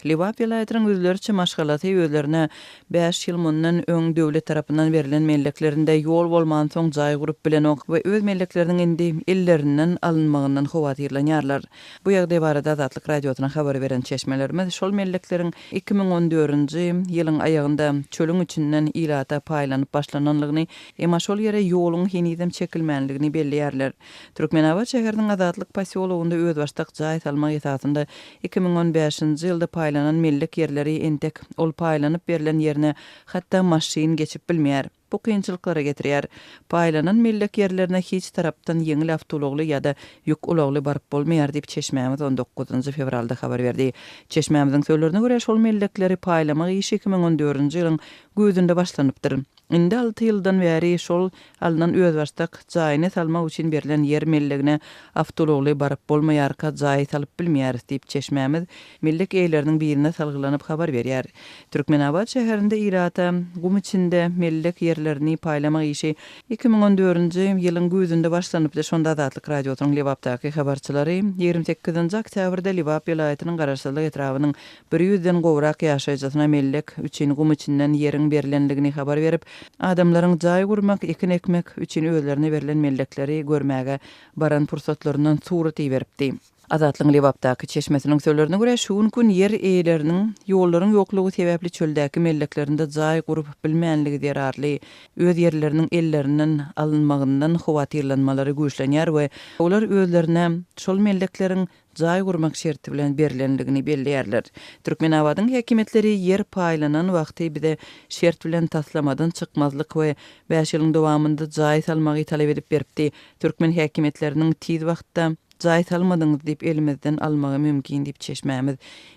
Lebap welaýatynyň ýüzlerçe maşgalasy özlerine bäş ýyl mundan öň döwlet tarapyndan berlen melleklerinde ýol bolmansoň jaý gurup bilenok we öz mellekleriniň indi ellerinden alynmagyndan howatyrlanýarlar. Bu ýagdaý barada Azatlyk Radiosyna habar beren çeşmelerimiz şol mellekleriň 2014-nji ýylyň aýagynda çölüň içinden ilata paýlanyp başlananlygyny, emma şol ýere ýoluň henizem çekilmänligini belleýärler. Türkmenabat şäheriniň Azatlyk posýologynda özbaşdak jaý salmak esasynda 2015-nji ýylda paýlanan mellek ýerleri entek ol paýlanyp berlen ýerine hatda maşyn geçip bilmeýär. Bu kynçylyklara getirýär. Paýlanan mellek ýerlerine hiç tarapdan ýeňil awtoulagly ýa-da ýük ulagly baryp bolmaýar diýip, çeşmämiz on dokuzynjy fewralda habar berdi. Çeşmämiziň sözlerine görä, şol mellekleri paýlamak işi 2014-nji ýylyň güýzünde başlanypdyr. Indi alty ýyldan bäri şol alnan özbaşdak jaýyny salmak üçin berlen ýer mellegine awtoulagly baryp bolmaýarka jaý salyp bilmeýäris diýip, çeşmämiz mellek eýeleriniň birine salgylanyp habar berýär. Türkmenabat şäherinde ilata gum içinde mellek ýerlerini paýlamak işi 2014-nji ýylyň güýzünde başlanypdy. Şonda Azatlyk Radiosynyň Lebapdaky habarçylary 28-nji oktýabrda Lebap welaýatynyň Garaşsyzlyk etrabynyň bir ýüzden gowrak ýaşaýjysyna mellek üçin gum içinden ýeriň berlenligini habar berip, adamlaryň jaý gurmak, ekin ekmek üçin özlerine berlen mellekleri görmäge baran pursatlaryndan surat iberipdi. Azatlygyň Lebapdaky çeşmesiniň sözlerine görä, şu günki gün ýer eýeleriniň ýollaryň ýoklugy sebäpli çöldäki melleklerinde jaý gurup bilmänligi zerarly öz ýerleriniň ellerinden alynmagyndan howatyrlanmalary güýçlenýär we olar özlerine şol mellekleriň jaý gurmak şerti bilen berlendigini belleýärler. Türkmenabadyň häkimiýetleri ýer paýlanan wagty bize şert bilen taslamadan çykmazlyk we bäş ýylyň dowamynda jaý salmagy talap edip beripdi. Türkmen häkimiýetleriniň tiz wagtda jaý salmadyňyz diýip elimizden almagy mümkin diýip çeşmämiz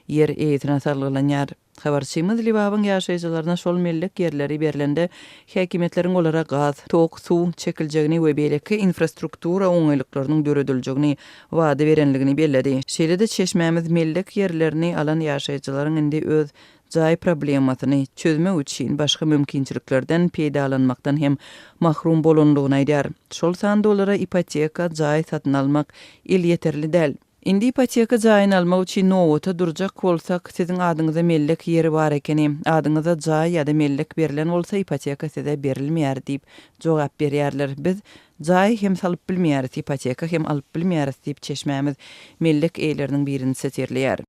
ýer eýesine salgylanýar. Habarçymyz Lebabyň ýaşaýjylaryna şol mellek ýerleri berlende, häkimiýetleriň olara gaz, tok, suw çekiljegini we beýleki infrastruktura oňaýlyklarynyň dörediljegini wada berenligini belledi. Şeýle-de çeşmämiz mellek ýerlerini alan ýaşaýjylaryň indi öz jaý problemasyny çözmek üçin başga mümkinçiliklerden peýdalanmakdan hem mahrum bolanlygyny aýdýar. Şol sanda olara ipoteka, jaý satyn almak elýeterli däl. Indi ipoteka jaýyny almak üçin nobata durjak bolsak, siziň adyňyza mellek ýeri bar ekeni. Adyňyza jaý ýa-da mellek berlen bolsa, ipoteka size berilmeýär diýip jogap berýärler. Biz jaý hem salyp bilmeýäris, ipoteka hem alyp bilmeýäris diýip, çeşmämiz mellek eýeleriniň birini sitirleýär.